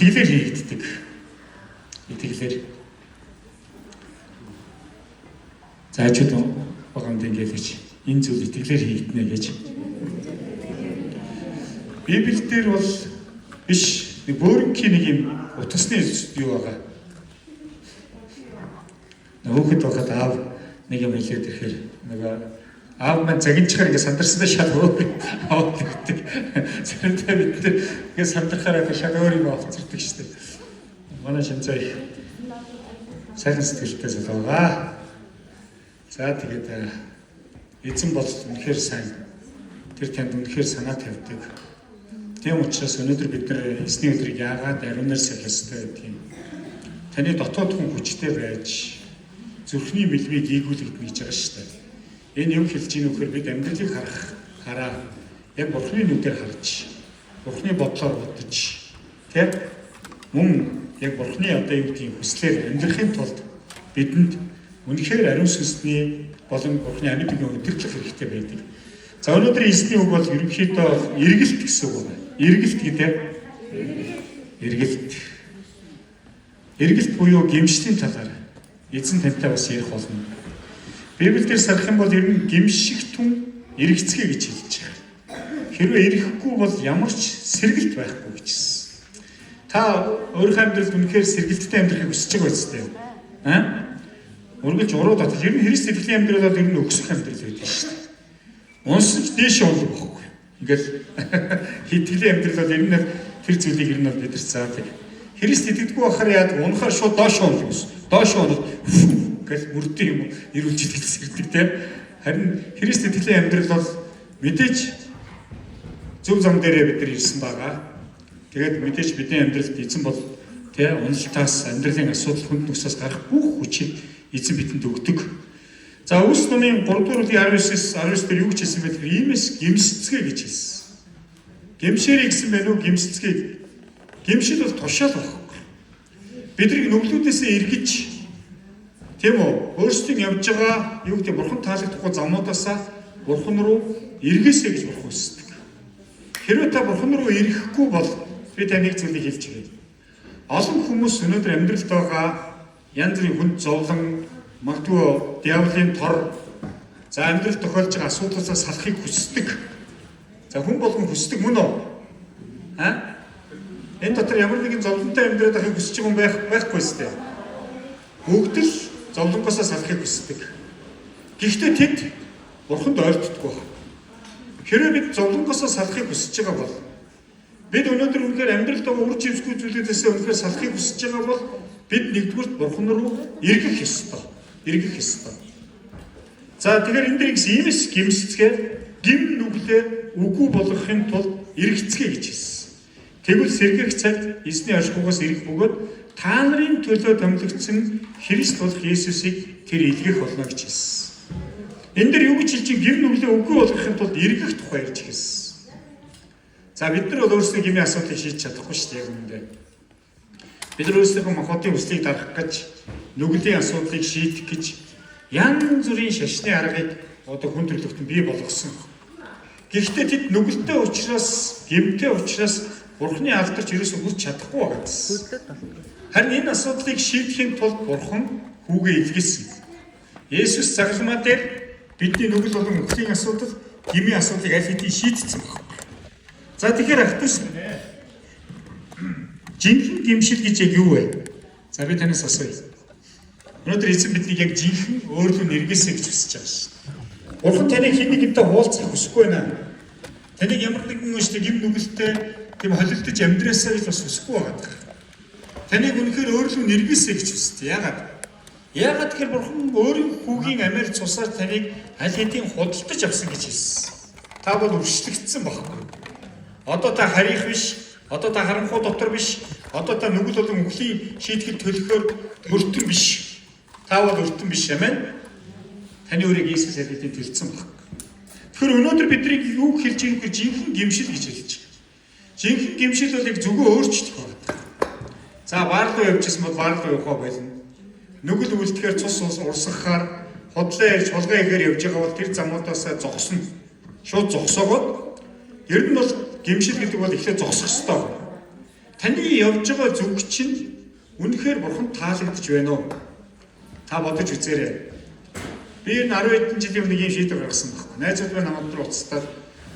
Итгэлээр хийгддэг. Итгэлээр. За хажууд байгаа юм ингээд гэж энэ зүйл итгэлээр хийгдэнэ гэж. Библиэл бол биш нэг бөөрөнхийн нэг юм утасны юу байгаа. Хөөхд байхад аав нэг юм хэлээд ирэхээр нөгөө аав маань загинчхаар ингэ сандарсанаа шал өөр аваад ирдэг. Заримдаа бид нар ингэ сандрахаараа шал өөр юм авцирдаг шүү дээ. Манай шимцаа их сайхан сэтгэлтэй залуу байгаа. За тэгээд эзэн бол үнэхээр сайн. Тэр танд үнэхээр санаа тавьдаг. Тийм учраас өнөөдөр бид нар эзний өдрийг яагаад ариунаар сахих ёстой гэдгийг таны дотоод хүн хүчтэй байж зүрхний мэлмийг ийгүүлэгдэнэ гэж байгаа шүү дээ. Энэ юм хэлж ийн үхээр бид амьдралыг харах хараа яг Бурхны нүдээр харж, Бурхны бодлоор бодож, тийм мөн яг Бурхны одоо юу гэдгийг хүслээр амьдрахын тулд бидэнд үнэхээр ариун сүнсний болон Бурхны амьд үгийн удирдлага хэрэгтэй байдаг. За өнөөдөр эзний үг бол ерөнхийдөө эргэлт гэсэн үг байна. Эргэлт гэдэг эргэлт. Эргэлт буюу гэмшлийн талаар эзэн тантай бас ярих болно. Библиэлд сарах юм бол ер нь гэмших түн эргэцгээе гэж хэлж байгаа. Хэрвээ эрэхгүй бол ямар ч сэргэлт байхгүй гэж хэлсэн. Та өөрийнхөө амьдралд үнэхээр сэргэлттэй амьдрахыг хүсэж байгаа биз дээ? Аа? Үргэлж уруу дотор ер нь Христ итгэлийн амьдрал бол ер нь өксөх амьдрал байдаг шүү дээ. Унсан ч дээшээ ундаг байхгүй. Ингээл итгэлийн амьдрал бол ер нь тэр зүйлийг ер нь бол бид нар заадаг. Христ итгэдэггүй байхаар яадаг? Унахаар шууд доош ундаг ус. Доош унаад гэл мөрдөн юм ирүүлж итгэл сэрдэг тийм. Харин Христ итгэлийн амьдрал бол мэдээж зөв зам дээрээ бид нар ирсэн байгаа. Тэгээд мэдээж бидний амьдралд эзэн бол тий уналтаас амьдралын асуудал хүнд нөхцөөс гарах бүх хүчийг эзэн бидэнд өгдөг. За Үлс номын 3 дугаар бүлгийн 19-с 19 дээр юу гэж хэлсэн бэ гэхээр иймээс гэмсцгээ гэж хэлсэн. Гэмшээрэй гэсэн байна уу? Гэмсцгээ. Гэмшил бол тушаал байхгүй. Бидний нүглүүдээсээ эргэж тийм үү? Өөрсдийн явж байгаа юу гэдэг бурхан таалагдахгүй замуудаасаа бурхан руу эргээсэй гэж бурхан хүсдэг. Хэрвээ та бурхан руу эрэхгүй бол би таныг зүйлийг хэлж өгье. Олон хүмүүс өнөөдөр амьдралд байгаа янз бүрийн хүнд зовлон, магадгүй диаволын тор, за амьдрал тохиолж байгаа асуудлаасаа салахыг хүсдэг. За хүн болгон хүсдэг мөн үү? Аа? Энэ дотор ямар нэгэн зовлонтой амьдрал байхыг хүсэж байгаа хүн байхгүй сте. Бүгд л зовлонгоосоо салахыг хүсдэг. Гэхдээ тэд бурханд ойртдоггүй. Хэрвээ бид зовлонгоосоо салахыг хүсэж байгаа бол бид өнөөдөр үнэхээр амьдралд байгаа үр жимсгүй зүйлүүдээс үнэхээр салахыг хүсэж байгаа бол бид нэгдүгürt бурхан руу эргэх ёстой. Эргэх ёстой. За тэгэхээр энэ дээр иймээс гэмсцгээ гим нүглээ үгүй болгохын тулд эргэцгээе гэж хэлсэн. Тэгвэл сэргэх цагт эзний оршихугаас ирэх бөгөөд та нарын төлөө томилогдсон Христ болох Есүсийг тэр илгээх болно гэж хэлсэн. Энэ дэр юу гэж хэлж чинь гим нүглээ үгүй болгохын тулд эргэх тухай ярьж хэлсэн. За бид нар бол өөрсдөө гмийн асуудлыг шийдэж чадахгүй шүү дээ яг үүндээ. Бид нар өөрсдийнхөө махбодын хүслийг дарах гэж нүглийн асуудлыг шийдэх гэж янз бүрийн шашны аргыг одоо хүн төрөлхтөн бий болгосон. Гэхдээ тэд нүгэлтэй учраас, гэмтэй учраас Бурхны алдарч ерөөсөө хүрч чадахгүй байгаа гэсэн. Харин энэ асуудлыг шийдэхин тулд Бурхан хүүгээ илгээсэн. Есүс загалмаа дээр бидний нүгэл болон үхлийн асуудал, гмийн асуудлыг аль хэдийн шийдсэн баг. За тэгэхээр ах дүүс минь ээ. Жинхэнэ гэмшил гэж яг юу вэ? За би танаас асууя. Өнөөдөр эзэн биднийг яг жинхэнэ өөрлөө нэргээсэй гэж хүсэж байгаа шүү. Бурхан таныг хэн нэгэнтэй хуулцах хүсэхгүй байна. Таныг ямар нэгэн үүсдэг гим нүгэлтэй тийм холилдож амьдраасаа гэж бас хүсэхгүй байгаа. Таныг үнэхээр өөрлөө нэргээсэй гэж хүсдэг. Яагаад? Яагаад тэгэхээр Бурхан өөрийн хүүгийн амиар цусаар таныг аль хэдийн худалдаж авсан гэж хэлсэн. Та бол өршлөгдсөн байхгүй. Одоо та харих биш, одоо та харанхуй дотор биш, одоо та нүгэл болон үхлийн шийтгэл төлөхөөр өртөн биш. Та бол өртөн биш, амин. Таны өрийг Иесус аль хэдийн төлсөн баг. Тэгэхээр өнөөдөр биднийг юу хэлж байгаа вэ? Жинхэнэ гэмшил гэж хэлж байгаа. Жинхэнэ гэмшил бол яг зүгөө өөрчлөх байна. За баар руу явчихсан бол баар руу явахаа болно. Нүгэл үлдэхээр цус урсгахаар худлаа ярьж хулгай ихээр явж байгаа бол тэр замуудаасаа зогсно. Шууд зогсоогоод ер нь бол гэмшил гэдэг бол эхлээд зогсох ёстой. Таны явж байгаа зүг чинь үнэхээр Бурханд таалагдж байна уу? Та бодож үзээрэй. Би энэ 10 хэдэн жилийн өмнө нэг юм шийдвэр гаргасан байхгүй. Найзууд маань намайг руу уцтаад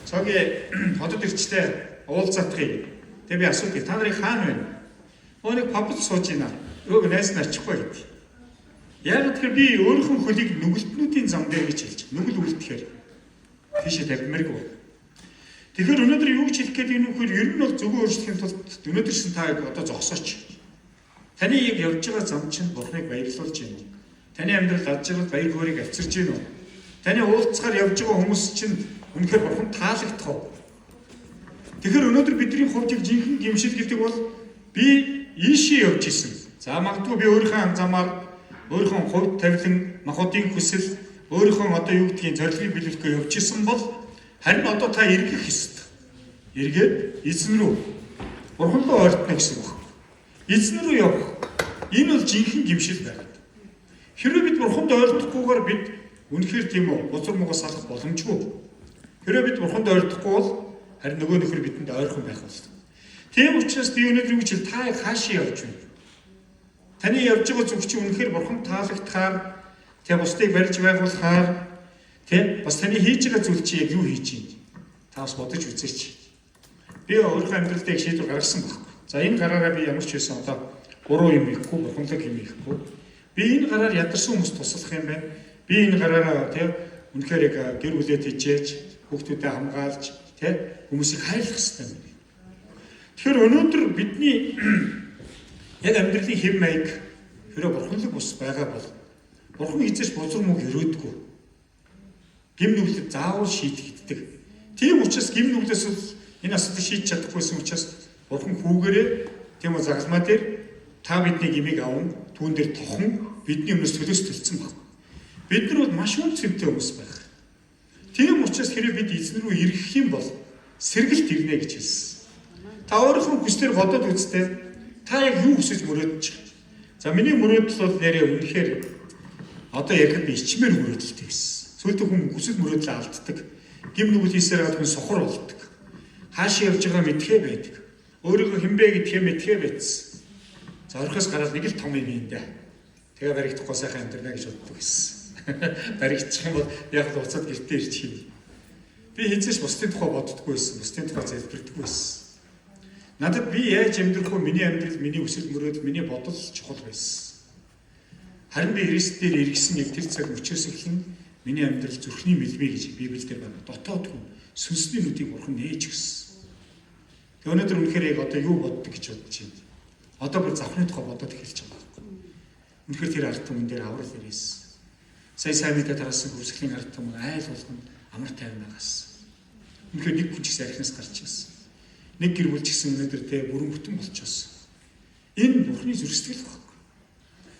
цогийн хотод ирчтэй уулзаадахыг. Тэгээ би асуудгийг, та нарыг хаана вэ? Өө, нэг pub д сууж байна. Өөг найз нь очихгүй гэдэг. Яг тэгэхээр би өөрийнхөө хөлийг нүгэлтнүүдийн зам дээр гэж хэлж. Нүгэл үлдэхээр тийшээ тавимааргүй. Тэгэхээр өнөөдөр юу гэж хэлэх гээд юм нөхөр, ер нь бол зүгөө өөрчлөхийн тулд өнөөдөр шин та одоо зогсооч. Таны яг явж байгаа зам чинь Бурхныг баярлуулж байна уу? Таны амьдрал ад жаргал, баяр хөөрийг авчирж байна уу? Таны уулзахаар явж байгаа хүмүүс чинь үнэхээр Бурхан таалагдах уу? Тэгэхээр өнөөдөр бидний хувьд яг жинхэнэ гэмшил гэдэг бол би ийшээ явж исэн. За, магадгүй би өөрийнхөө замаар, өөрийнхөө хувь тавилан, махбодын хүсэл, өөрийнхөө одоо юу гэдгийг зорилгыг биелүүлэхгүй явж исэн бол харин одоо та эргэх ёстой. Эргээд эзэн рүү, Бурхан руу ойртно гэсэн үг. Эзэн рүү явах. Энэ бол жинхэнэ гэмшил байгаад. Хэрвээ бид Бурханд ойртохгүйгээр бид үнэхээр тийм үү, бузар муугаас салах боломжгүй. Хэрвээ бид Бурханд ойртохгүй бол харин нөгөө нөхөр бидэнд ойрхон байх болно. Тийм учраас би өнөөдөр юу гэж хэл, та хаашаа явж байна? Таны явж байгаа зүг чинь үнэхээр Бурханд таалагдахаар, тэг бусдыг барьж байгуулахаар, тэг бас таны хийж байгаа зүйл чи яг юу хийж байна? Та бас бодож үзээч. Би өөрийнхөө амьдралд яг шийдвэр гаргасан байхгүй. За, энэ гараараа би ямар ч байсан одоо буруу юм хийхгүй, бурханлаг юм хийхгүй. Би энэ гараар ядарсан хүмүүс туслах юм байна. Би энэ гараараа тэг үнэхээр яг гэр бүлээ тэжээж, хүүхдүүдэд хамгаалж, тэг хүмүүсийг хайрлах хэрэгтэй юм. Тэгэхээр өнөөдөр бидний яг амьдралын хэв маяг хэрэг бурханлаг бус байгаа бол Бурхан хэзээ ч бузар мөг өрөөдгөө. Гэм нүглийг заавал шийтгэдэг. Тийм учраас гэм нүглээс энэ асуудыг шийдэж чадахгүйсэн учраас Бурхан хүүгээрээ, тийм үү, загалмаа дээр та бидний гмийг аван түүн дээр тохон бидний өмнөөс төлөөс төлсөн баг. Бид нар бол маш үн цэнтэй хүмүүс байх. Тийм учраас хэрэг бид эзэн рүү ирэх юм бол сэргэлт ирнэ гэж хэлсэн. Та өөрийнхөө хүслээр бодоод үзтээ, та яг юу хүсэж мөрөөдөж байгаа. За, миний мөрөөдөл бол нэрээ үнэхээр одоо ярихад би ичмээр мөрөөдөлтэй гэсэн. Сүүлдээ хүн хүсэл мөрөөдлөө алддаг. Гэм нүгэл хийсээр гад хүн сохор болдог. Хаашаа явж байгаа мэдхээ байдаг. Өөрийгөө хинбэ гэдгээ мэдхээ байцсан. За, орхиос гараад нэг л том юм юм да. Тэгээ баригдахгүй сайхан амьдрна гэж боддог гэсэн. Баригдчих юм бол яг л уцаад гэртээ ирчих юм. Би хэзээ ч бусдын тухай боддоггүй байсан. Бусдын тухай залбирдаггүй байсан. Надад би яаж амьдрах вэ? Миний амьдрал, миний хүсэл мөрөөдөл, миний бодол чухал байсан. Харин би Христ дээр эргэсэн яг тэр цаг мөчөөс эхлэн миний амьдрал зүрхний мэлмий гэж Библиэлд байна. Дотоод хүн сүнсний нүдийг Бурхан нээж өгсөн. Тэгээ өнөөдөр үнэхээр яг одоо юу боддог гэж бодож байна. Одоо бүр завхны тухай бодоод эхэлж байгаа байхгүй. Үнэхээр тэр ард түмэн дээр аврал ирээсэн. Сая сайн мэдээ тараасан хөрсгөлийн ард түмэн айл болгонд амар тайван байгаас. Үнэхээр нэг хүн ч гэсэн архинаас гарч ирсэн. Нэг гэр бүл ч гэсэн өнөөдөр тэ бүрэн бүтэн болчихсон. Энэ Бурхны зүрх сэтгэл байхгүй.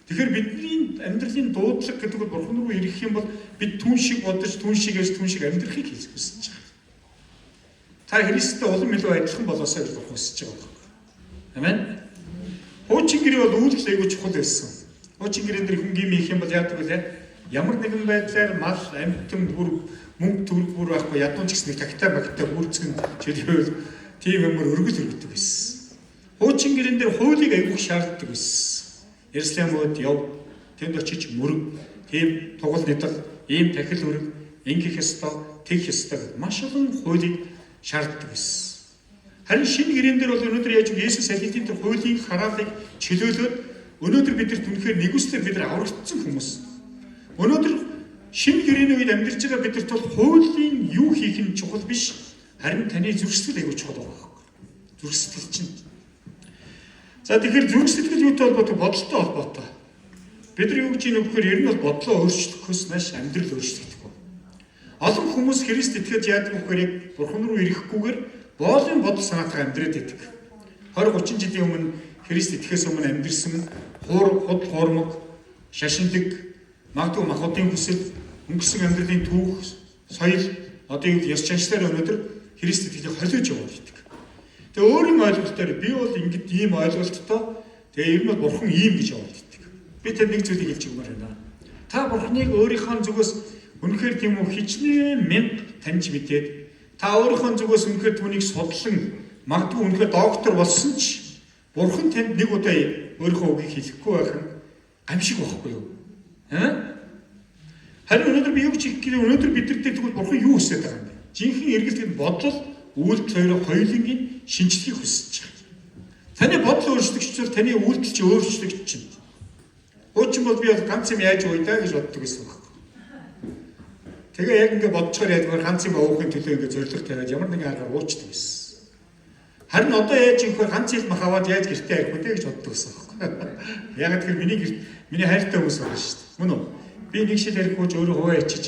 Тэгэхээр бидний амьдралын дуудлага гэдэг бол Бурхан руу ирэх юм бол бид түн шиг бодож, түн шиг ярьж, түн шиг амьдрахыг хийж хүсэж байгаа. Та Христтэй улам илүү адилхан болоосой гэж Бурхан хүсэж байгаа байхгүй. Амен. Хуучин гэрээ бол үйлдэл айгүй чухал байсан. Хуучин гэрээн дээр хүн гим хийх юм бол яадаг вүлээ? Ямар нэгэн байдлаар мал, амьтан, бүр мөнгө төгрөг бүр байхгүй, ядуун ч гэсэн нэг тагтай багтай бүрцгэн чөлөөл тийм юмар өргөл өргөдөг байсан. Хуучин гэрээн дээр хуулийг айгүйх шаарддаг байсан. Иерусалимд яв, тэнд очиж мөрөг, тийм тугал нэдэл, ийм тахил өрг, ингэх ёстой, тэгэх ёстой гэх маш олон хуулийг шаарддаг байсан. Харин шинэ гэрээн дээр бол өнөөдөр яаж Есүс аль хэдийн тэр хуулийн хараалыг чөлөөлөөд өнөөдөр бидэрт үнэхээр нэгүслээр бид нар аврагдсан хүмүүс. Өнөөдөр шинэ гэрээний үед амьдарч байгаа бидэрт бол хуулийн юу хийх нь чухал биш. Харин таны зүрх сэтгэл аягүй чухал байгаа байхгүй. Зүрх сэтгэл чинь. За, тэгэхээр зүрх сэтгэл юутай холбоотой? Бодолтой холбоотой. Бид нар юу гэж юм гэхээр ер нь бол бодлоо өөрчлөхөөс нааш амьдрал өөрчлөгдөхгүй. Олон хүмүүс Христ итгэж яадаг вэ гэхээр яг Бурхан руу ирэхгүйгээр боолын бодол санаатайгаа амьдраад байдаг. 20 30 жилийн өмнө Христ итгэхээс өмнө амьдрсан хуур, худал хуурмаг, шашиндаг, магадгүй махбодын хүсэл, өнгөрсөн амьдралын түүх, соёл, одоо юу ёс чаншлаар өнөөдөр Христ итгэлийг холиож яваад байдаг. Тэгээ өөрийн ойлголтоор би бол ингэж ийм ойлголттой, тэгээ ер нь бол Бурхан ийм гэж яваад байдаг. Би тэр нэг зүйлийг хэлж өгмөр байна. Та Бурханыг өөрийнхөө зүгээс үнэхээр тийм үү хичнээн мянга таньж мэдээд, та өөрийнхөө зүгээс үнэхээр түүнийг судлан магадгүй үнэхээр доктор болсон ч Бурхан танд нэг удаа өөрийнхөө үгийг хэлэхгүй байх нь гамшиг байхгүй юу? Аа? Харин өнөөдөр би юу гэж хэлэх гээд өнөөдөр бид нар дээр тэгвэл Бурхан юу хүсэж байгаа юм бэ? Жинхэнэ эргэлт гэдэг бодол, үйлдэл хоёроо хоёулангийн шинжлэхийг хүсэж байгаа. Таны бодол өөрчлөгдчихвэл таны үйлдэл чи өөрчлөгдчихнө. Хуучин бол би бол ганц юм яаж ууя гэж боддог байсан байхгүй. Тэгээ яг ингээ бодцохоор яадгаар ганц юм уухын төлөө ингээ зорилго тавиад ямар нэгэн аргаар уучдаг байсан. Харин одоо яаж юм бэ, ганц хил мах аваад яаж гэртээ авах вэ гэж боддог байсан байхгүй. Яг тэгэхээр миний гэрт миний хайртай хүмүүс байгаа шүү дээ. Мөн үү? Би нэг шил ярихгүй ч өөрөө хуваа ичиж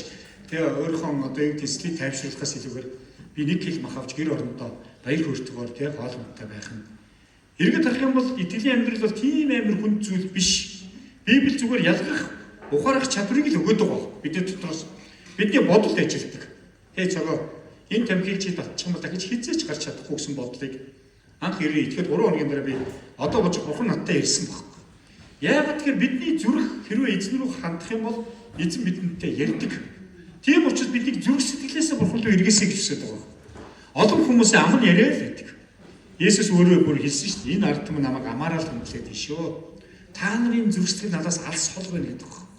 тэгээ өөрийнхөө одоо юу төслийг тайвшруулахаас илүүгээр би нэг хил мах авч гэр орондоо баяр хөөртэйгээр тэгээ хоол унтаа байх нь. Эргээд харах юм бол итгэлийн амьдрал бол тийм амар хүнд зүйл биш. Библи зүгээр ялгах, ухаарах чадварыг л өгөөд байгаа. Бидний дотроос бидний бодол ажилладаг. Хей цогоо, энэ тамхиг чи татчих юм бол дахиж хизээч гарч чадахгүй гэсэн бодлыг анх ирээ итгэхэд 3 хоногийн дараа би одоо болж Бурхан надтай ирсэн байхгүй. Яагаад тэгэхээр бидний зүрх хэрвээ эзэн рүү хандах юм бол эзэн бидэнтэй ярьдаг. Тийм учраас биднийг зүрх сэтгэлээсээ Бурхан руу эргээсэй гэж хүсэж байгаа. Олон хүмүүсийн ам нь яриа л байдаг. Есүс өөрөө бүр хэлсэн шүү дээ. Энэ ард түмэн намайг амаараа л хүндлээд шүү. Та нарын зүрх сэтгэл надаас алс хол байна гэдэг байна.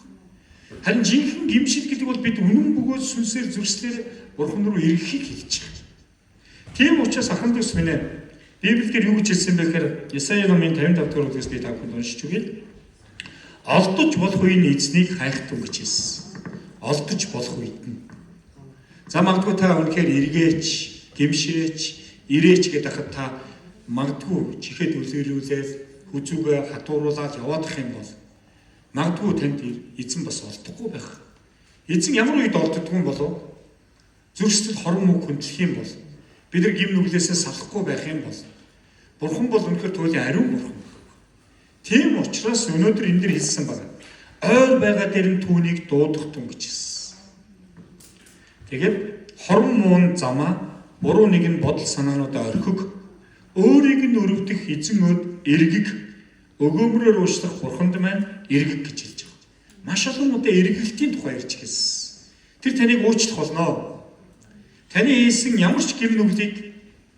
Харин жинхэнэ гимшил гэдэг бол бид үнэн бөгөөд сүнсээр зүрхслээр Бурхан руу ирэхийг хэлж байгаа. Тийм учраас ахын дүүс минь ээ, Библиэлд юу гэж хэлсэн бэ гэхээр Исая номын 55 дугаар бүлгээс би та бүхэнд уншиж өгье. Олдож болох үеийн эзнийг хайх тун гэж хэлсэн. Олдож болох үед нь. За магадгүй та үнэхээр эргээч, гимшээч, ирээч гэдэг хахад та магадгүй чихэд үлгэрүүлээл хүзүүгээ хатууруулаад яваадах юм бол магадгүй танд эзэн бас олдохгүй байх. Эзэн ямар үед олддгүй юм болов? Зүрх сэтгэл хорон мөг хүндлэх юм бол, бид нар гим нүглээсээ салахгүй байх юм бол Бурхан бол үнэхээр туйлын ариун бурхан байна. Тийм учраас өнөөдөр энэ дэр хэлсэн байна. Ойр байгаа дээр нь түүнийг дуудах тун гэж хэлсэн. Тэгээд хорон муун замаа, буруу нэгэн бодол санаануудаа орхиг, өөрийг нь өрөвдөх эзэн өд эргэг, өгөөмрөөр уучлах бурханд маань эргэг гэж хэлж байгаа. Маш олон удаа эргэлтийн тухай ярьж хэлсэн. Тэр таныг уучлах болно. Таны хийсэн ямар ч гэм нүглийг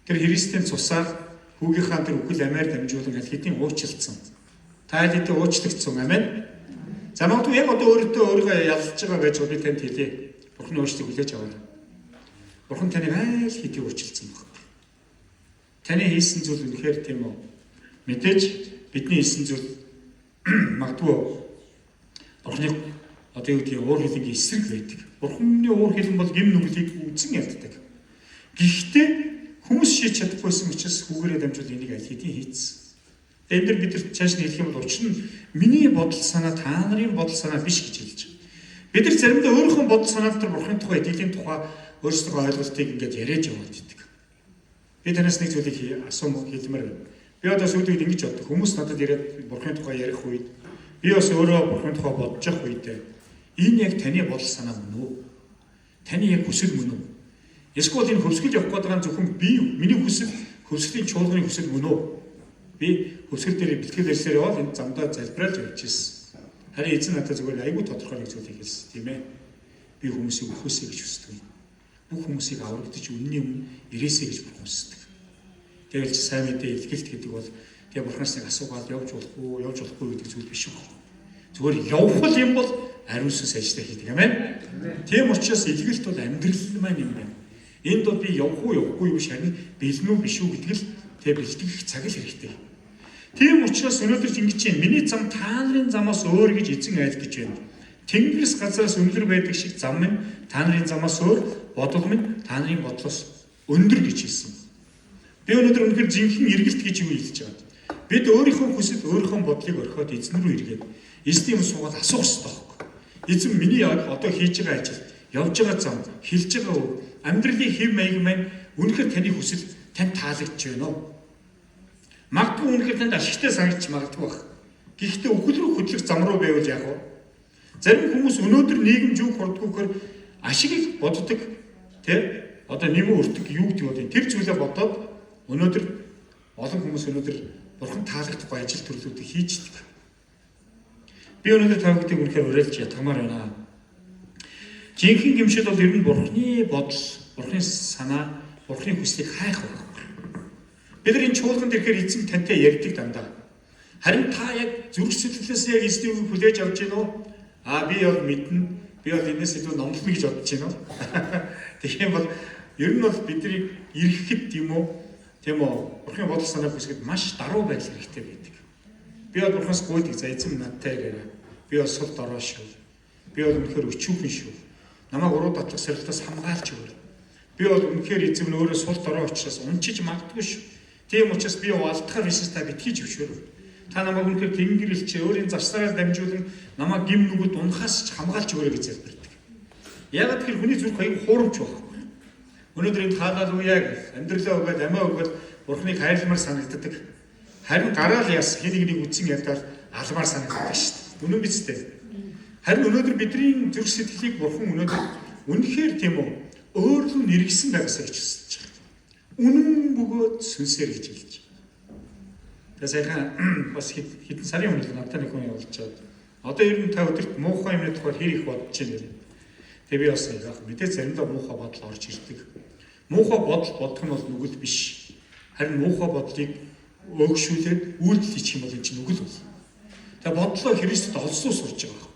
тэр Христийн цусаар хүүгийнхаа тэр үхэл амиар дамжуулан аль хэдийн уучлалцсан. Та аль хэдийн уучлагдсан. Амен. За магадгүй яг одоо өөртөө өөрийгөө ялж байгаа байж би танд хэлье. Бурхны уучлалыг хүлээж аваарай. Бурхан таныг аль хэдийн уучлалцсан баг. Таны хийсэн зүйл үнэхээр тийм үү? Мэдээж бидний хийсэн зүйл магадгүй Бурхны одоо юу гэдгийг уур хилэнгийн эсрэг байдаг. Бурхны уур хилэн бол гэм нүглийг үзэн яддаг. Гэхдээ хүмүүс шийдэж чадахгүйсэн учраас хүүгээрээ дамжуул энийг аль хэдийн хийцсэн. Энэ дэр бид нар цааш нь хэлэх юм бол учир нь миний бодол санаа та нарын бодол санаа биш гэж хэлж байгаа. Бид нар заримдаа өөрийнхөө бодол санаа дотор Бурхны тухай, итгэлийн тухай өөрсдийнхөө ойлголтыг ингээд яриад яваад идэг. Би танаас нэг зүйлийг асуумаар хэлмээр байна. Би одоо сүүлийн үед ингэж боддог. Хүмүүс надад яриад Бурхны тухай ярих үед би бас өөрөө Бурхны тухай бодож явах үедээ энэ яг таны бодол санаа мөн үү? Таны яг хүсэл мөн үү? Эсвэл энэ хөвсгөл явах гээд байгаа нь зөвхөн би миний хүсэл, хөвсгөлийн чуулганы хүсэл мөн үү? Би хөвсгөл дээр бэлтгэл ярьсаар явбал энэ замдаа залбираал явж ирсэн. Харин эзэн надад зүгээр айгүй тодорхой нэг зүйлийг хэлсэн, тийм ээ. Би хүмүүсийг өхөөсэй гэж хүсдэг. Бүх хүмүүсийг аврагдаж үнний өмнө ирээсэй гэж бурхан хүсдэг. Тэгэл чи сайн мэдээ илгэлт гэдэг бол тэгээ бурханаас нэг асуугаад явж болох уу, явж болохгүй гэдэг зүйл биш үү? Зүгээр явах юм бол ариун сүнс ажиллаа хийдэг. Амен. Тийм учраас илгэлт бол амьдрал маань юм байна. Энд бол би явах уу, явахгүй юу биш, харин бэлэн үү, биш үү гэдэг л тэгээ бэлтгэх цаг л хэрэгтэй. Тийм учраас өнөөдөр ингэж чинь миний зам та нарын замаас өөр гэж эзэн айлдаж байна. Тэнгэрс газараас өндөр байдаг шиг зам минь та нарын замаас өөр, бодол минь та нарын бодлоос өндөр гэж хэлсэн. Би өнөөдөр үнэхээр жинхэнэ эргэлт гэж юу хэлж байгаа. Бид өөрийнхөө хүсэл, өөрийнхөө бодлыг орхиод эзэн рүү эргээд эзний юм суугаад асуух хэрэгтэй байхгүй. Эзэн миний яг одоо хийж байгаа ажил, явж байгаа зам, хэлж байгаа үг, амьдралын хэв маяг маань үнэхээр таны хүсэл, танд таалагдж байна уу? Магадгүй үнэхээр танд ашигтай санагдчих магадгүй байх. Гэхдээ үхэл рүү хөдлөх зам руу байвал яах вэ? Зарим хүмүүс өнөөдөр нийгэм зүг хурдгүйгээр ашигыг боддог, тэ? Одоо нэмэн өртөг юу гэдэг вэ? Тэр зүйлээ бодоод өнөөдөр олон хүмүүс өнөөдөр бурхан таалагдахгүй ажил төрлүүдийг хийждэг. Би өнөөдөр та бүхэндээ үнэхээр уриалж ятгамаар байна. Жинхэнэ гимшил бол ер нь бурхны бодол, бурхны санаа, бурхны хүслийг хайх байхгүй. Бид нар энэ чуулганд ирэхээр эзэн тантай ярьдаг дандаа. Харин та яг зүрх сэтгэлээс яг эзний үгийг хүлээж авч гин үү? Аа, би бол мэднэ. Би бол энэс илүү номлоно гэж бодож байна уу? Тэгэх юм бол ер нь бол бидний ирэхэд юм уу? Тийм үү? Бурхны бодол санааг хүсгэд маш даруй байдал хэрэгтэй байдаг. Би бол Бурханаас гуйдаг. За, эзэн, надтай яриарай. Би бол сул дорой шүү. Би бол үнэхээр өчүүхэн шүү. Намайг уруу дадлах сорилтоос хамгаалж өгөөрэй. Би бол үнэхээр, эзэм нь, өөрөө сул дорой учраас унчиж магадгүй шүү. Тийм учраас би алдахаар бишээс та битгий зөвшөөрөв. Та намайг үнэхээр тэнгэр элчээ өөрийн зарснараар дамжуулан намайг гэм нүгэд унахаас ч хамгаалж өгөөрэй гэж залбирдаг. Яг тэгэхээр хүний зүрх аяг хуурамч байхгүй. Өнөөдөр энд хаалалуяа гэж амьдралаа өгөөд, амиа өгөөд Бурхныг хайрламар санагддаг. Харин гараал яс хэн нэг үтсэн ядаад алмаар санагддаг шүү дээ. Үнэн биз дээ? Харин өнөөдөр бидний зүрх сэтгэлийг Бурхан өнөөдөр үнэхээр, тийм үү, өөрлөн нэргсэн байгаасаа гэж хүсэж байгаа. Үнэн бөгөөд сүнсээр гэж хэлж байгаа. Тэгээ сайхан бас хэдэн сарын өмнө надтай нэг хүн явуулчаад, одоо ер нь та өдөрт муухай юмны тухай хэр их бодож байна гэх. Тэгээ би бас яг мэдээ заримдаа муухай бодол орж ирдэг. Муухай бодол бодох нь бол нүгэл биш. Харин муухай бодлыг өөгшүүлээд үйлдэл хийчих юм бол энэ чинь нүгэл бол. Тэгээ бодлоо Христэд олсуу сурч байгаа.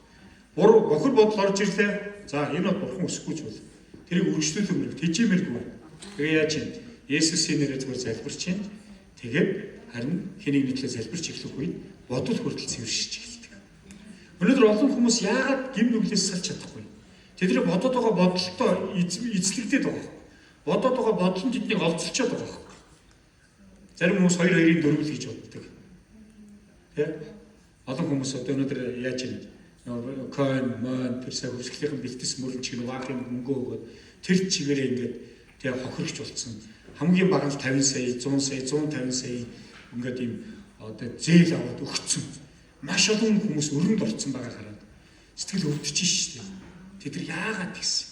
Буруу бохир бодол орж ирлээ. За, энэ бол бурхан өсөхгүй ч бол. Тэрийг үргэлжлүүлэх тэжээмэргүй. Тэгээ яаж юм? Есүсийн нэрээр зүгээр залбирч чинь. Тэгээд харин хэнийг нийтлээ залбирч эхлэх үед бодол хүртэл цэвэршиж эхэлдэг. Өнөөдөр олон хүмүүс яагаад гэм нүглээс салж чадахгүй? Тэдний бодоод байгаа бодолтой эзлэгдээд байгаа. Бодоод байгаа бодол нь тэднийг олзолцоод байгаа. Зарим хүмүүс 2 2-ын 4 л гэж боддог. Тэ? Олон хүмүүс одоо өнөөдөр яаж юм? Coin, мон тэр сая хөвсгөлийн бэлтгэс мөрөн чиг ваах юм мөнгө өгөөд тэр чигээрээ ингээд тэгээ хохирогч болцсон. Хамгийн бага нь 50 сая, 100 сая, 150 сая ингээд ийм одоо зээл аваад өгцөн. Маш олон хүмүүс өрөнд орцсон байгаа хараад сэтгэл өвдөж шээ. Тэд нар яагаад тэгсэн?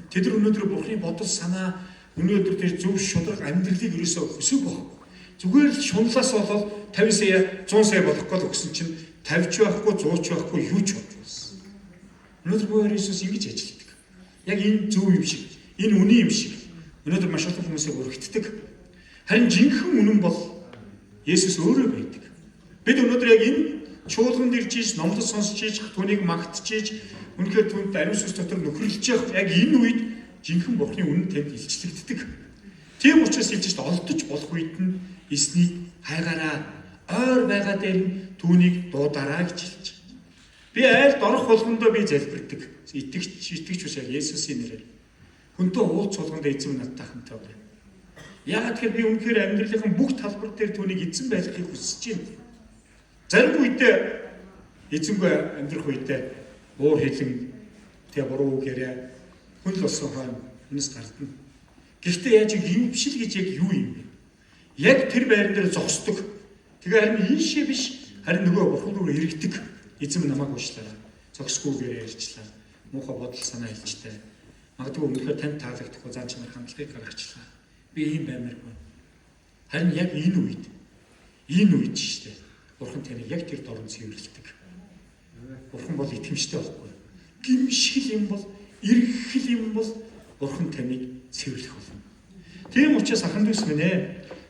Тэд нар өнөөдөр Бурхны бодол санаа, өнөөдөр тэр зөв шударга амьдралыг ерөөсөө хүсэв байхгүй. Зүгээр л шунлаас болоод 50 сая, 100 сая болох гол өгсөн чинь 50 ч байхгүй, 100 ч байхгүй, юу ч байхгүй. Өнөөдөр буяр Иесус ингэж ажилладаг. Яг энэ зөв юм шиг, энэ үнэн юм шиг өнөөдөр маш олон хүмүүсийг өргөтдөг. Харин жинхэнэ үнэн бол Есүс өөрөө байдаг. Бид өнөөдөр яг энэ чуулганд ирж иж, номлол сонсч иж, түүнийг магтж иж, үнэхээр түүнд ариун сүнс дотор нөхөрлөж явах яг энэ үед жинхэнэ Бурхны үнэн танд илчлэгддэг. Тийм учраас хэлж шít, олдож болох үед нь эснийг хайгаараа, ойр байгаа дээр нь түүнийг дуудараа гэж хэлж байна. Би айлд орох болгондоо би залбирдаг. Итгэгч бас яг Есүсийн нэрээр. Хүнтэй уулз болгондоо эзэн надтай хамтаа байна. Яагаад тэгэхээр би үнэхээр амьдралынхаа бүх талбар дээр түүнийг эзэн байлгахыг хүсэж байна. Зарим үедээ эзэнгүй амьдрах үедээ уур хилэн тэгээ буруу үг яриа, хүн л болсон хойно хүнээс гардана. Гэхдээ яаж гимшил гэж яг юу юм бэ? Яг тэр байран дээр зогсдог. Тэгээ харин ийшээ биш, харин нөгөө бурхан руу эргэдэг. Эзэн намайг уучлаарай. Зогсгүйгээр ярьчлаа. Муухай бодол санаа хэлжтэй. Магадгүй өмнөхөр танд таалагдахгүй зан чанар хандлагыг гаргачлаа. Би ийм баймааргүй. Харин яг энэ үед шүү дээ. Бурхан таныг яг тэр дорн цэвэрлэдэг. Бурхан бол итгэмжтэй байхгүй. Гимшгэл юм бол, эргэл юм бол Бурхан таныг цэвэрлэх болно. Тийм учраас, ахын дүүс минь ээ,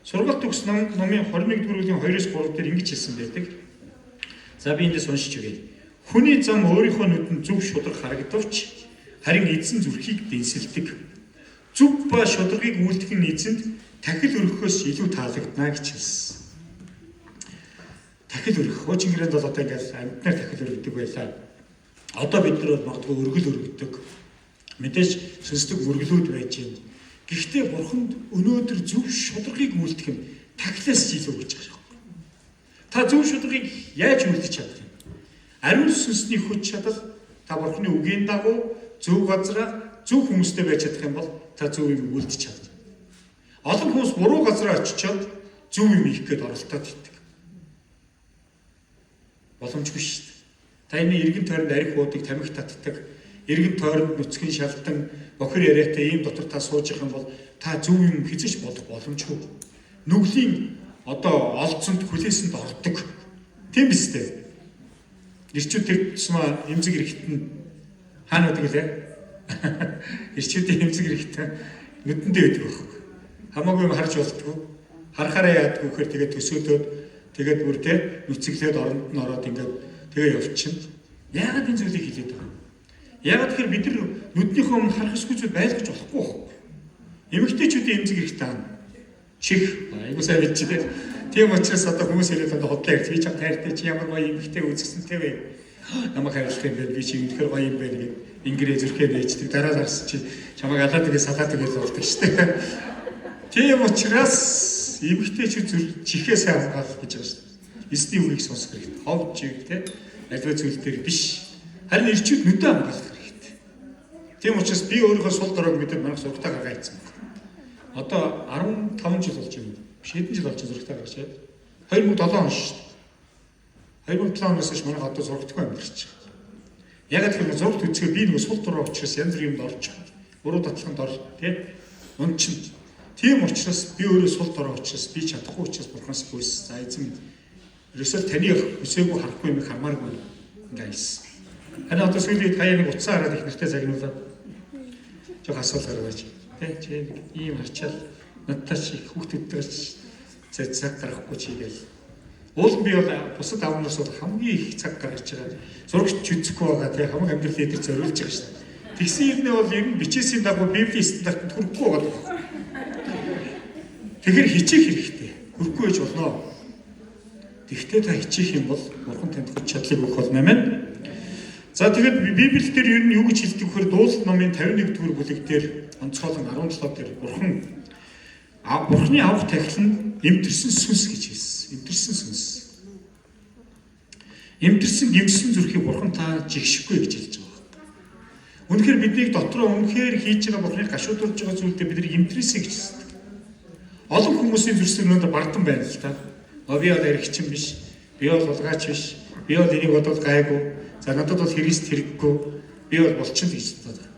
Сургалт төгс номын 21 дугаар бүлгийн 2-оос 3 дээр ингэж хэлсэн байдаг. За, би эндээс уншиж өгье. Хүний зам өөрийнхөө нүдэнд зөв шударга харагдавч харин эзэн зүрхийг дэнсэлдэг. Зөв ба шударгыг үйлдэх нь эзэнд тахил өргөхөөс илүү таалагдана гэж хэлсэн. Тахил өргөх. Хуучин гэрээнд бол одоо ингээл амьтнаар тахил өргөдөг байлаа. Одоо бид нар бол магадгүй өргөл өргөдөг. Мэдээж сүнслэг мөргөлүүд байж байна. Гэхдээ бурханд өнөөдөр зөв шударгыг үйлдэх нь тахилаас илүү гэж байгаа юм. Та зөв шударгыг яаж үйлдэж чадах юм? Ариун сүнсний хүч чадал, та бурхны үгийн дагуу зөв газараа, зөв хүмүүстэй байж чадах юм бол та зөв юм үйлдэж чадна. Олон хүмүүс буруу газараа очичоод зөв юм хийх гээд оролдоод идэг. Боломжгүй шүү дээ. Та энэ эргэн тойронд арх уудаг, тамхи татдаг, эргэн тойронд нүцгэн шалтан, бохир яриатай ийм дотор та сууж явах юм бол та зөв юм хийжиж бодох боломжгүй. Нүглийн одоо олцсонд, хүлээсэнд ордог. Тийм биз дээ? Ирчүүд тэр тусмаа эмзэг эрэхт нь хаана байдаг лээ? Ирчүүдийн эмзэг эрэхт нүдэндээ байдаг байхгүй. Хамаагүй юм харж болтгоо. Харахаараа яадгүй гэхээр тэгээд төсөөдөөд тэгээд бүр те нүцгэлээд оронд нь ороод ингээд тэгээ явчихна. Яагаад энэ зүйлийг хэлээд байгаа юм? Яагаад тэгэхээр бид нар нүднийхөө өмнө харах ёсгүй зүйл байлгаж болохгүй байхгүй. Эмэгтэйчүүдийн эмзэг хэрэгтэй аа. Чих айгуу сайн мэдчих те. Тийм учраас одоо хүмүүс яриад одоо хотлоо ярьж би чам тайртай чи ямар гоё эмэгтэй үзэсгэлэнтэй вэ? Намайг хайрлах юм бэ? Би чи үнэхээр гоё юм байна гэд ингэрээ зүрхээ нээждэг. Дараа нь харсан чи чамайг алаад тэгээ салаад тэгээ болдог шүү дээ. Тийм учраас эмэгтэйчүүд зүрх чихээ сайн хамгаалах гэж байгаа шүү дээ. Эсний үгийг сонсох хэрэгтэй. Хов чиг те аливаа зүйл дээр биш. Харин эрчүүд нүдээ хамгаалах хэрэгтэй. Тийм учраас би өөрийнхөө сул доройг мэдээд манайх зурагтаа гаргаа ийцэн байна. Одоо 15 жил болж байна. Биш хэдэн жил болж зурагтаа гарч байна. 2007 он шүү дээ. 2007 оноос хойш манайх одоо зурагтгүй амьдарч байгаа. Яг тэр зурагт үзэхээр би нөгөө сул дорой учраас янз бүрийн юмд орж байгаа. Буруу татлаганд ор тий. Унчин. Тийм учраас би өөрөө сул дорой учраас би чадахгүй учраас бурханаас гүйс. За эзэн минь ерөөсөө таны хүсээгүй харахгүй юм хармааргүй ингээ хэлсэн. Харин одоо сүүлийн үед хаяа нэг утсаа хараад их нартай загнуулаад жоох асуулт гаргаж тий чи нэг ийм харчаал надтай чи их хүүхдүүдтэйгээ цаг гаргахгүй чи гээл. Уул нь би бол бусад аавнаас бол хамгийн их цаг гаргаж байгаа. Зурагч үзэхгүй байгаа тий хамаг амьдрал эдэр зориулж байгаа шүү дээ. Тэгсэн хэрнээ бол ер нь бичээсийн дагуу библийн стандартанд хүрэхгүй байгаа. Тэгэхээр хичээх хэрэгтэй. Хүрэхгүй байж болно. Тэгвэл та хичээх юм бол Бурхан танд хүч чадлыг өгөх болно амин. За тэгэхэд Библиэл дээр ер нь юу гэж хэлдэг вэхээр Дуулал номын 51 дугаар бүлэг дээр онцгойлон 17 дээр Бурханы авах тахил нь эмтэрсэн сүнс гэж хэлсэн. Эмтэрсэн сүнс. Эмтэрсэн гимсэн зүрхийг Бурхан та жигшихгүй гэж хэлж байгаа юм. Үнэхээр биднийг дотроо үнэхээр хийж байгаа Бурханыг гашуудуулж байгаа зүйлдээ бид нар эмтрээсэй гэж хэлдэг. Олон хүмүүсийн зүрх өнөөдөр бардам байна л та. Би бол эрэгчин биш. Би бол улгаач биш. Би бол энийг бодвол гайгүй. За надад бол Христ хэрэггүй. Би бол болчихно гэж боддог.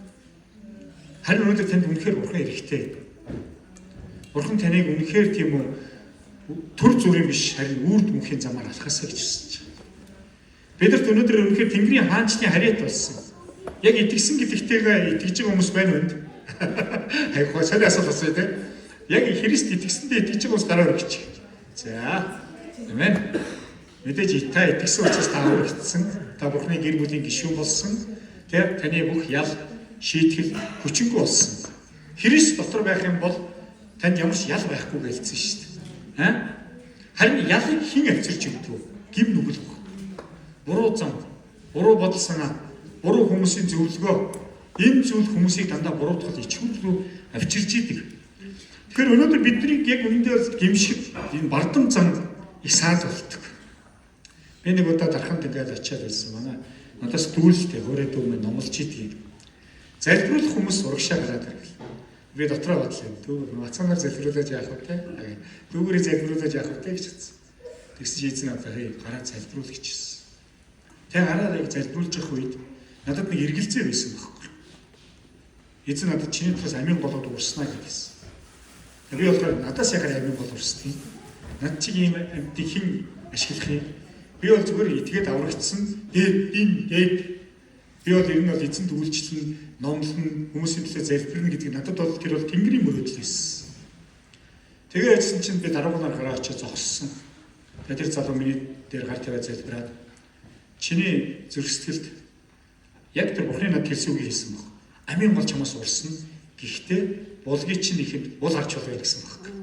Харин өнөөдөр танд үнэхээр Бурхан эрэхтэй. Бурхан таныг үнэхээр тийм үү төр зүрийн биш харин үрд мөнхийн замаар алхаасаа гэж хэлсэн чинь. Бидэрт өнөөдөр үнэхээр Тэнгэрийн хаанчны харьяат болсон. Яг итгэсэн гэдэгтэйгээ итгэж байгаа хүмүүс байна үнд. Хайхаа сони асуулт асууя те. Яг Христ итгэсэндээ итгэж байгаа хүмүүс гараа өргөч. За. Амен. Мэдээж та итгэсэн учраас та аврагдсан. Та Бурхны гэр бүлийн гишүүн болсон. Тэ таны бүх ял, шийтгэл хүчингүй болсон. Христ дотор байх юм бол танд ямар ч ял байхгүй гэлцсэн шүү дээ. Аа? Харин ялыг хэн авчирч өгдөг вэ? Гим нүгэл баг. Буруу зам, буруу бодол санаа, буруу хүмүүсийн зөвлөгөө энэ зүйл хүмүүсийг дандаа буруутгал ичхүүр рүү авчирч идэг. Тэгэхээр өнөөдөр биднийг яг үүндээ гимшиг энэ бардам зам их саад болдог. Би нэг удаа дарханд ингээд очиад байсан. Манай надаас дүүлэлтэй хөөрэй дүү минь номлож идэг. Залбируулах хүмүүс урагшаа гараад иргэл. Би дотроо бодлоо. Дүү мацанаар залбируулаад яах вэ те? Дүүгээрээ залбируулаад яах вэ гэж бодсон. Тэгсэн чи эзэн надад хей гараад залбируул гэжсэн. Тэг гараад яг залбируулж явах үед надад нэг эргэлзээ байсан байхгүй. Эзэн надад чиний талаас амийн голоод урснаа гэдээсэн. Би болохоор надаас ягаар амийн гол урсдаг юм. Над чиг ийм амьтыг хэн ашиглах юм? Би бол зүгээр итгээд аврагдсан. Дээд энэ дээд би бол ер нь бол эзэнт үйлчлэн, номлон, хүмүүсийн төлөө залбирна гэдэг надад бол тэр бол Тэнгэрийн мөрөөдөл байсан. Тэгээ яжсан чинь би даруугнаар гараа очиж зогссон. Тэгээ тэр залуу миний дээр гар тавиад залбираад чиний зүрх сэтгэлд яг тэр Бурхны над хэлсэн үгийг хэлсэн баг. Амийн гол чамаас урсна. Гэхдээ булгийг чинь ихэнд бул харч болъё гэсэн баг.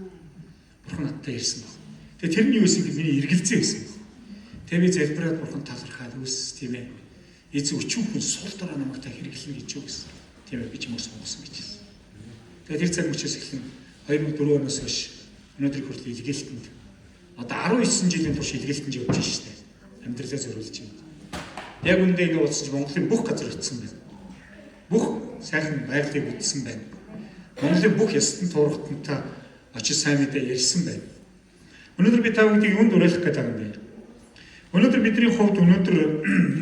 Бурхан надтай ярьсан баг. Тэгээ тэр нь юу байсан гэвэл миний эргэлзээ байсан баг. Тэгээ би залбираад Бурхан талархаад үс тийм ээ. Эзэн өчүүхэн хүн сул дорой намайг та хэрэглэнэ гэж юу гэсэн. Тийм ээ би ч мөр сонгосон гэж хэлсэн. Тэгээ тэр цаг мөчөөс эхлэн 2004 оноос хойш өнөөдрийг хүртэл илгээлтэнд одоо 19 жилийн турш илгээлтэнд явж штэ. Амьдралаа зориулж байна. Яг үүндээ ингэ бодсон чинь Монголын бүх газар очсон байна. Бүх сайхан байгалыг үзсэн байна. Монголын бүх ястан туурхтантай очиж сайн мэдээ ярьсан байна. Өнөөдөр би та бүдийг юунд уриалах гэдэг юм бэ? Өнөөдөр бидний хувьд өнөөдөр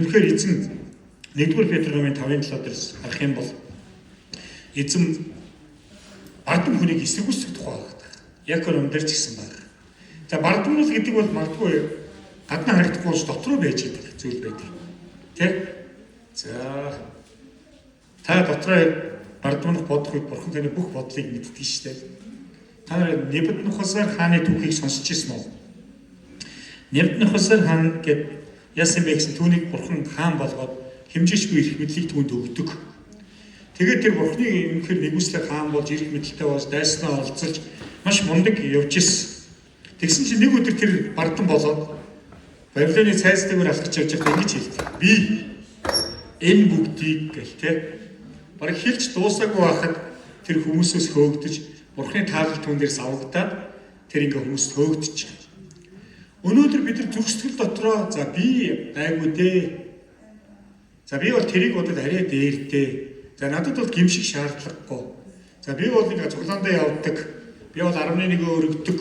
үнэхээр эзэн 1-р Петр номын 5-ын 7 дээрс харах юм бол эзэн бардам хүнийг эсэргүүцэх тухай байдаг. Яг ном дээр ч гэсэн байна. За бардамнал гэдэг бол магадгүй гадна харагдахгүй болж дотроо байж идэг зүйл байдаг. Тэ? За та дотроо бардамнах бодох үед бурхан таны бүх бодлыг мэддэг шүү дээ. Та нар Небуднухасар хааны түүхийг сонсч ирсэн үү? Небуднухасар хаан гэд яасан бэ гэсэн түүнийг бурхан хаан болгоод хэмжээчгүй эрх мэдлийг түүнд өгдөг. Тэгээд тэр бурхны үнэхээр нэгүслэр хаан болж эрх мэдэлтэй болж дайснаа олзолж маш мундаг явж ирсэн. Тэгсэн чинь нэг өдөр тэр бардан болоод Вавилоны цайз дээгүүр алхаж явж байхдаа ингэж хэлдэг. Би энэ бүгдийг гэл те. Бараг хэлж дуусаагүй байхад тэр хүмүүсээс хөөгдөж бурхны таалал түүн дээр савгадаад тэр ингээ хүмүүст хөөгдөж байгаа. Өнөөдөр бид нар зүрх сэтгэл дотроо за би гайгүй дээ. За би бол тэрийг бодод арай дээр дээ. За надад бол гимших шаардлагагүй. За би бол нэг цуглаандаа явдаг. Би бол 11-өө өргөдөг.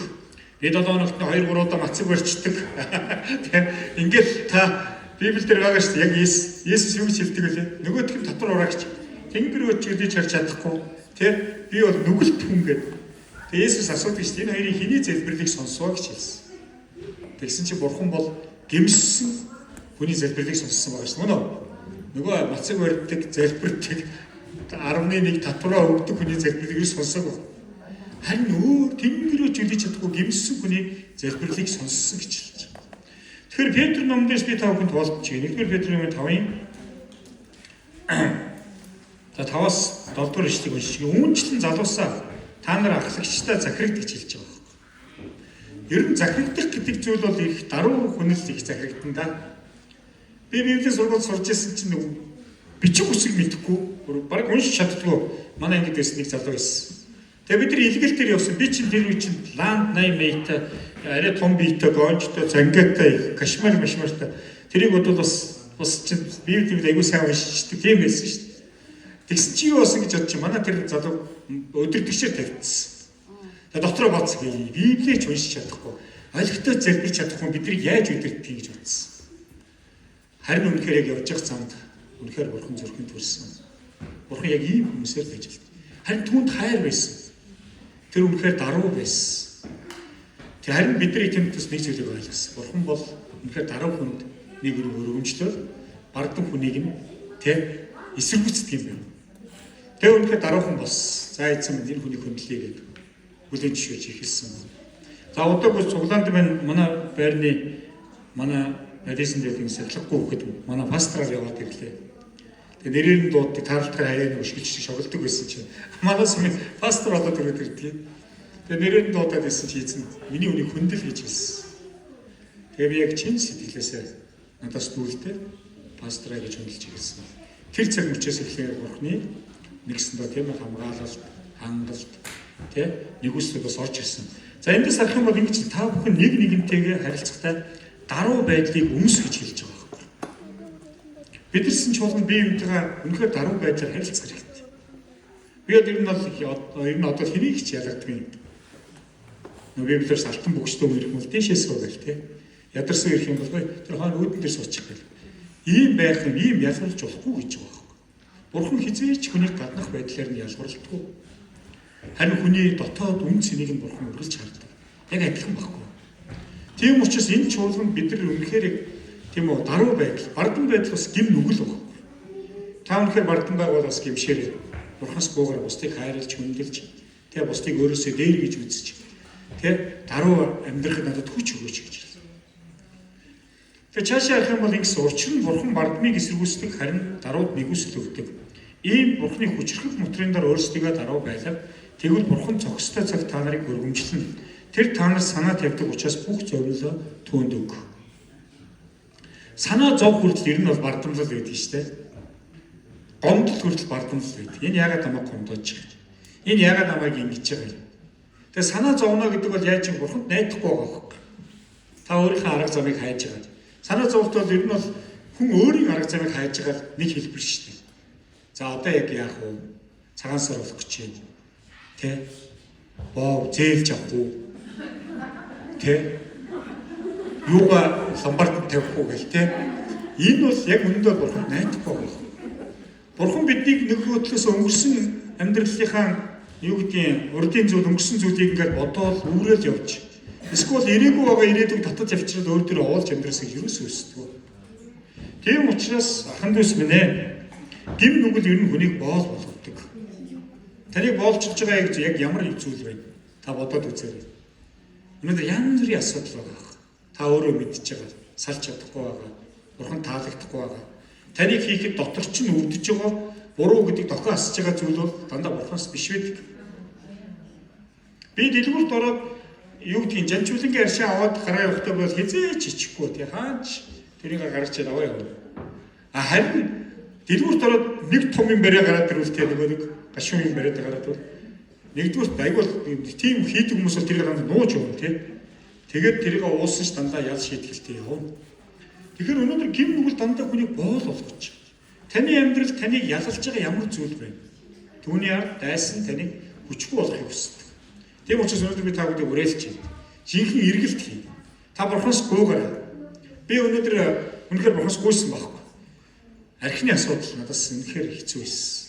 Би 7 хоногт 2 3 удаа мацаг барьчдаг. Тэ ингээл та Библиэлд байгаа шүү дээ. Яг Есүс юу гэж хэлдэг вэ? Нөгөөх нь татвар ураагч. Тэнгэр өч гэж харж чадахгүй. Тэ би бол нүгэлт хүн гэдэг. Тэгээ Есүс асуудаг шүү дээ. Энэ хоёрын хэний залбирлыг сонсвоо гэж хэлсэн. Тэгсэн чинь бурхан бол гэмссэн хүний залбирлыг сонссон байгаа шүү. Мөн үү? Нөгөө мацаг барьдаг, залбирдаг 11 татвараа өгдөг хүний залбирлыг юу сонсоогүй. Харин өөр тэнгэрөө чөлөж чадахгүй гэмссэн хүний залбирлыг сонссон гэж хэлж байгаа. Тэгэхээр Петр номдоос би та бүхэнд хуваалцаж байна. 1-р Петр номын 5-ын за 5-аас 7 дугаар ишлэгийг уншиж. Үүнчлэн залуусаа та нар ахлагчтай захирагд гэж хэлж байгаа байхгүй. Ер нь захирагдах гэдэг зүйл бол их даруй хүнэл их захирагдан да. Би Библийн сургуульд сурч ирсэн чинь бичиг үсэг мэдэхгүй, баг уншиж чаддгүй манай ангид байсан нэг залуу байсан. Тэгээ бид нар илгэл дээр явсан. Би чинь тэр үе чинь Ланд 80 мейтэй, арай том биетэй, гонжтой, зангиатай, кашмар машмартай. Тэрийг бодвол бас чинь Библийг айгүй сайн уншиждаг тийм байсан шүү дээ. Тэгсэн чи юу болсон гэж бодчих. Манай тэр залуу өдөртөгчээр тавьчихсан. Тэгээ дотроо бодсон. Библийг ч уншиж чадахгүй, олигтой залбирч чадахгүй биднийг яаж өдөртгийг гэж бодсон. Харин үнэхээр яг явж явах замд үнэхээр бурхан зүрхэнд төрсөн. Бурхан яг ийм хүмүүсээр л ажилладаг. Харин түүнд хайр байсан. Тэр үнэхээр даруй байсан. Тэг харин бидний тэнд бас нэг зүйлийг ойлгосон. Бурхан бол үнэхээр даруй хүнд нэг өргөмжлөөл бардан хүнийг нь тэ эсэргүүцдэг юм байна. Тэгээ үнэхээр даруухан болсон. За эзэн минь энэ хүнийг хөндлөе гэдэг хүлээн зөвшөөрч эхэлсэн. За удаагүй цуглаанд маань манай байрны манай Мэдисэн дээр нэг сахилахгүй хөхөд манай пастораар яваад ирлээ. Тэгээ нэрээр нь дууддаг таарлахаар хаяа нэг өшгөлж шоглодог байсан чинь манай сүмийн пастор болоод ирээд ирдэг. Тэгээ нэрээр нь дуудаад байсан чи эзэн миний үнийг хөндөл гэж хэлсэн. Тэгээ би яг чин сэтгэлээсээ надаас дүүлдэ пастораа гэж хөндлөж эхэлсэн. Тэр цаг мөчөөс эхлээд Бурхны нэгсэндээ тийм хамгаалалт, хангалт, тэ нэгүсэл бас орж ирсэн. За эндээс харах юм бол ингэж та бүхэн нэг нэгнтэйгээ харилцахдаа даруй байдлыг өмс гэж хэлж байгаа байхгүй. Бидэрсэн чуулган бие биентэйгээ үнэхээр даруй байдлаар харилцах хэрэгтэй. Би ер нь бол ер нь одоо хэнийг ч ялгадаг юм. Нөгөө Библиэрс алтан бөгсдөө ирэх юм бол дээшээ суугаал тэ. Ядарсан ирэх юм бол тэр хаана үүдэн дээр суучих гэл. Ийм байх юм, ийм ялгуулж болохгүй гэж байгаа байхгүй. Бурхан хизээч хүнийг гаднах байдлаар нь ялгуурлдаггүй. Харин хүний дотоод үн цэнийг нь бурхан үргэлж хардаг. Яг адилхан байхгүй. Тийм учраас энэ чуулганд бид нар үнэхээр тийм үү даруй байдал, бардан байдал бас гим нүгэл байхгүй. Та үнэхээр бардан байгуул бас гимшээрээ бурханаас буугаар бусдыг хайрлж хүндэлж тэ бусдыг өөрөөсөө дээр гэж үзэж тэ даруй амьдрахад надад хүч өгөөч гэж хэлсэн. Тэгээ цаашаа ярих юм бол ингэс учир нь бурхан бардмыг эсэргүүцдэг харин дарууд нэгүсэл өгдөг. Ийм бурханы хүчрхэг мотрын дор өөрсдийгөө даруй байлаа. Тэгвэл бурхан цогцтой цаг та нарыг өргөмжлөнө. Тэр та нар санаа тавьдаг учраас бүх зовлоо түүнд өг. Санаа зов хүртэл ер нь бол бардамлал байдаг шүү дээ. Гомдол хүртэл бардамлал байдаг. Энэ яагаад намайг гомдоож байгаа юм? Энэ яагаад намайг ингэж байгаа юм? Тэгээ санаа зовно гэдэг бол яаж юм бурханд найдахгүй байгаа байхгүй. Та өөрийнхөө арга замыг хайж байгаа. Санаа зовлт бол ер нь бол хүн өөрийн арга замыг хайж байгаа нэг хэлбэр шүү дээ. За одоо яг яах вэ? Цагаан сар болох гэж байна. Тэ? Боо зээлж авах уу? Тэ? Юугаа ломбард тавих уу гэл тэ? Энэ бол яг үнэндээ бурханд найдахгүй байгаа. Бурхан биднийг нөгөөдлөөс өнгөрсөн амьдралынхаа юу гэдгийг урдын зүйл өнгөрсөн зүйлийг ингээд бодоол үүрэл явж. Эсвэл ирээгүй байгаа ирээдүг татаж авчирал өөр дээр овоолж амьдрасыг ерөөсөө өсдөг. Тийм учраас ахан дүүс минь ээ гим нүгэл ер нь хүнийг боол болгодог. Таныг боолчилж байгаа яг ямар зүйл вэ? Та бодоод үзээрэй. Өнөөдөр янз бүрийн асуудал байгаа. Та өөрөө мэдж байгаа. Салж чадахгүй байгаа. Бурхан таалагдахгүй байгаа. Таныг хийхэд дотор чинь өвдөж байгаа буруу гэдэг дохио асж байгаа зүйл бол дандаа бурханаас биш байдаг. Би дэлгүүрт ороод юу гэдгийг жанчуулангийн аршаа аваад гараа явахдаа бол хизээч ичихгүй тий хаач тэрийг гаргаж аваа явна. А харин дэлгүүрт ороод нэг том юм бариа гараад ирвэл тий нөгөө нэг гашуун юм бариад гараад бол нэгдүгürt айгуул тийм хийдэг хүмүүс бол тэрийг дандаа нууж явна тий. Тэгээд тэрийг уусан ч дандаа ял шийтгэлтэй явна. Тэгэхээр өнөөдөр гим нүгэл дандаа хүнийг боол болгож. Таны амьдрал таныг ялалж байгаа ямар зүйл вэ? Түүний ард дайсан таныг хүчгүй болохыг хүсдэг. Тийм учраас өнөөдөр би та бүдийг уриалж байна. Жинхэнэ эргэлт хий. Та бурханаас гуйгараа. Би өнөөдөр үнэхээр бурханаас гуйсан байхгүй. Архины асуудал надаас үнэхээр хэцүү байсан.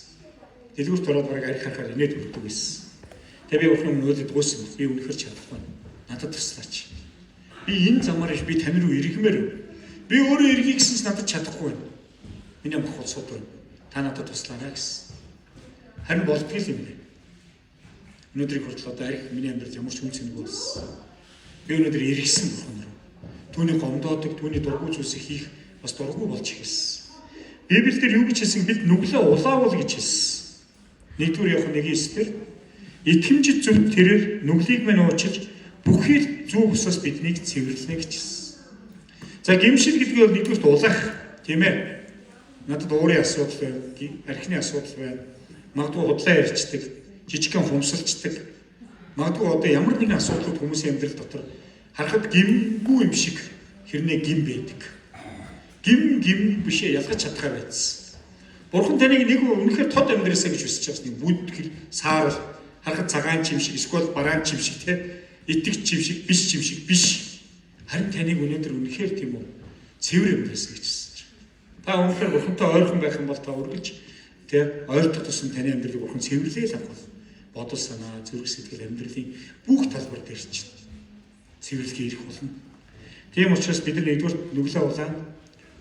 Дэлгүүрт ороод бараг арх харахаар инээд хүрдэг байсан. Тэгээ би бурхны өмнө өлөд гуйсан. Би үнэхээр чадахгүй. Надад туслаач. Би энэ замаар би тань руу эргэмээр. Би өөрөө эргий гэсэн ч надад чадахгүй байна. Миний амх улсууд байна. Та надад туслаарай гэсэн. Харин болдгоо юм байна. Өнөөдрийг хүртэл одоо арх миний амьдрал ямар ч үн цэнгүй болсон. Би өнөөдөр эргэсэн бурхан руу. Түүний гомдоодог, түүний дургүй зүйлсийг хийх бас дургүй болж эхэлсэн. Библиэлд юу гэж хэлсэн? Бид нүглээ улаавал гэж хэлсэн. 1-р Иохан 1:9-ээр итгэмжит зөв тэрээр нүглийг мань уучлж бүхий л зүү бусаас биднийг цэвэрлэнэ гэж хэлсэн. За гимшил гэдэг нь бол нэгдүгürt улаах, тийм ээ. Надад уурын асуудал байна, архины асуудал байна. Магадгүй худлаа ярьцдаг, жижигхэн хумсалчдаг. Магадгүй одоо ямар нэгэн асуудлууд хүмүүсийн амьдрал дотор харахад гимгүй юм шиг хэрнээ гим байдаг. Гим гим бишээ ялгаж чадхаа байцсан. Бурхан таныг нэг үнэхээр тод амьдраасаа гэж хүсэж байгаа нэг бүд хэр саарал харахад цагаан чим шиг эсвэл бараан чим шиг те итгэж чим шиг биш чим шиг биш. Харин таныг өнөөдөр үнэхээр тийм үү цэвэр амьдраасаа гэж хэлсэн чинь. Та үнэхээр бурхантай ойрхон байх юм бол та үргэлж те ойртох тусам таны амьдралыг бурхан цэвэрлээл авах. Бодол санаа, зүрх сэтгэл амьдралын бүх талбар дээр чинь цэвэрлэгээ ирэх болно. Тийм учраас бид нар нэгдүгээр нүглээ улаан,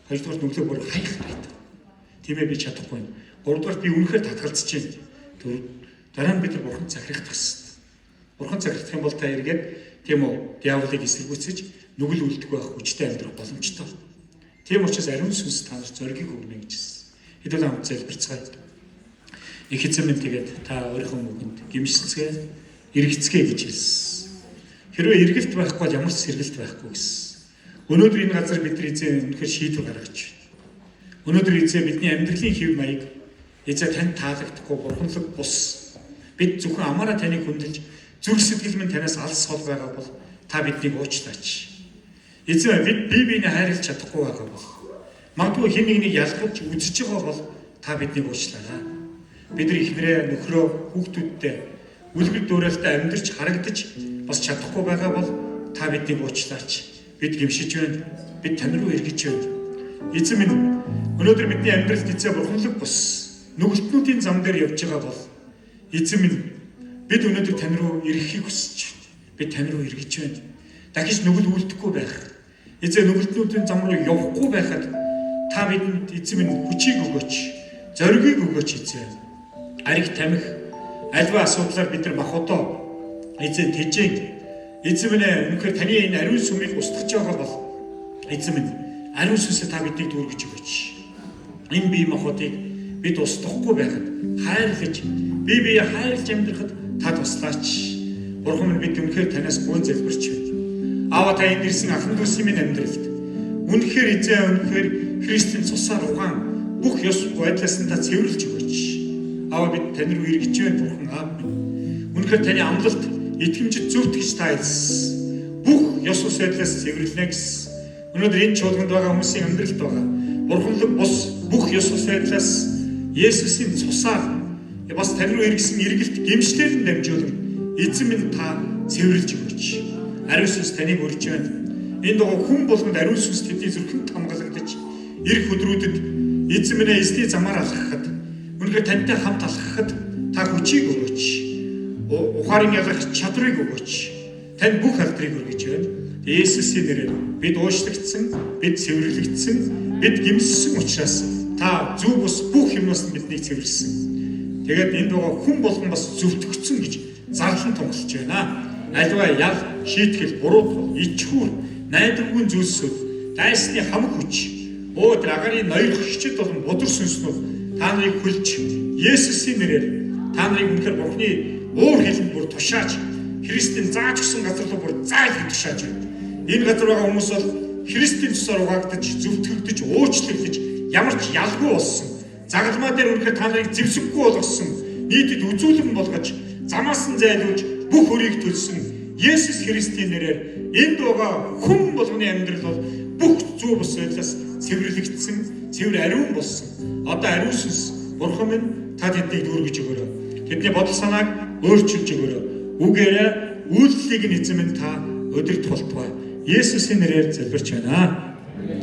хоёрдугаар нүглээ бүр хаях хэрэгтэй. Тийм ээ би чадахгүй байна. Гуравдугаар би үнэхээр татгалзаж байна. Дараа нь бид нар бурхан захирах хэрэгтэй. Бурхан захирах юм бол та эргээд тийм үү диаволыг эсэргүүцэж нүгэл үлдэх байх хүчтэй амьдрах боломжтой. Тийм учраас ариун сүнс та нар зоригийг өгнө гэж хэлсэн. Хэдүүл хамт залбирцгаая. Их эзэн минь тэгээд та өөрийнхөө мөнгөнд гимшилцгээ, эргэцгээ гэж хэлсэн. Хэрвээ эргэлт байхгүй бол ямар ч сэргэлт байхгүй гэсэн. Өнөөдөр энэ газар бид нар эзэн үнэхээр шийдвэр гаргаж байна. Өнөөдөр эзэн бидний амьдралын хэв маяг эзэн танд таалагдахгүй бурханлаг бус. Бид зөвхөн амаараа таныг хүндэлж зүрх сэтгэл минь танаас алс хол байгаа бол та биднийг уучлаач. Эзэн бид бие биенээ хайрлаж чадахгүй байгаа бол магадгүй хэн нэгнийг ялгаж үзэж байгаа бол та биднийг уучлаарай. Бид нар эхнэрээ нөхрөө хүүхдүүдтэй үлгэр дуурайлтай амьдарч харагдаж бас чадахгүй байгаа бол та биднийг уучлаач. Бид гимшиж байна. Бид тань руу эргэж байна. Эзэн минь өнөөдөр бидний амьдралд эзэн бурханлаг бус нүгэлтнүүдийн зам дээр явж байгаа бол эзэн минь бид өнөөдөр тань руу ирэхийг хүсэж байна. Бид тань руу эргэж байна. Дахиж нүгэл үлдэхгүй байх. Эзэн нүгэлтнүүдийн зам руу явахгүй байхад та бидэнд эзэн минь хүчийг өгөөч. Зоригийг өгөөч эзэн. Ариг тамхи альва асуудлаар бид нар мах одоо эзэн тэжээн эзэн минь үнэхээр таны энэ ариун сүмийг устгах байгаа бол эзэн минь ариун сүнсээ та биднийг дүүргэж өгөөч. Энэ бие махбодыг бид устгахгүй байхад хайрлаж бие бие хайрлаж амьдрахад та туслаач. Бурхан минь бид үнэхээр танаас гуйн залбирч байна. Аава та энд ирсэн ахан дүүсийн минь амьдралд үнэхээр эзэн үнэхээр Христийн цусаар угаан бүх ёс байдлаас нь та цэвэрлж өгөөч. Аава бид тань руу эргэж байна бурхан аав минь. Үнэхээр таны амлалт итгэмжит зөвхт гэж та хэлсэн. Бүх ёс ус байдлаас цэвэрлэнэ гэсэн. Өнөөдөр энэ чуулганд байгаа хүмүүсийн амьдралд байгаа бурханлаг бус бүх ёс ус байдлаас Есүсийн цусаар бас тань руу эргэсэн эргэлт гимшлэр нь дамжуулан эзэн минь та цэвэрлж өгөөч. Ариун сүнс таныг урьж байна. Энэ дугаар хүн болгонд ариун сүнс тэдний зүрхэнд хамгаалагдаж ирэх өдрүүдэд эзэн минь эзний замаар алхахад үнэхээр тантай хамт алхахад та хүчийг өгөөч. Ухаарын ялах чадрыг өгөөч. Танд бүх алдрыг өргөж байна. Есүсийн нэрээр бид уучлагдсан, бид цэвэрлэгдсэн, бид гимссэн учраас та зөв бус бүх юмнаас биднийг цэвэрлсэн. Тэгээд энд байгаа хүн болгон бас зөвтгөгдсөн гэж зарлан тунгалж байна. Аливаа ял, шийтгэл, буруутгал, ичхүүр, найдваргүй зүйлсүүд, дайсны хамаг хүч, өө тэр агарын ноёрх хичэд болон бузар сүнснүүд та нарыг хөлж Есүсийн нэрээр та нарыг үнэхээр Бурхны уур хилэнд бүр тушааж Христийн зааж өгсөн газар руу бүр зайлшгүй тушааж байна. Энэ газар байгаа хүмүүс бол Христийн цусаар угаагдаж, зөвтгөгдөж, уучлагдаж ямар ч ялгүй болсон. Загалмаа дээр үнэхээр та нарыг зэвсэггүй болгосон, нийтэд үзүүлэн болгож, замаас нь зайлуулж бүх өрийг төлсөн Есүс Христийн нэрээр энд байгаа хүн болгоны амьдрал бол бүх зүү бус байдлаас цэвэрлэгдсэн, цэвэр ариун болсон. Одоо ариун сүнс Бурхан минь та тэднийг дүүргэж өгөөрэй. Тэдний бодол санааг өөрчилж өгөөрэй. Үгээрээ үйлдэлийг нь эзэн минь та удирдах болтугай. Есүсийн нэрээр залбирч байна.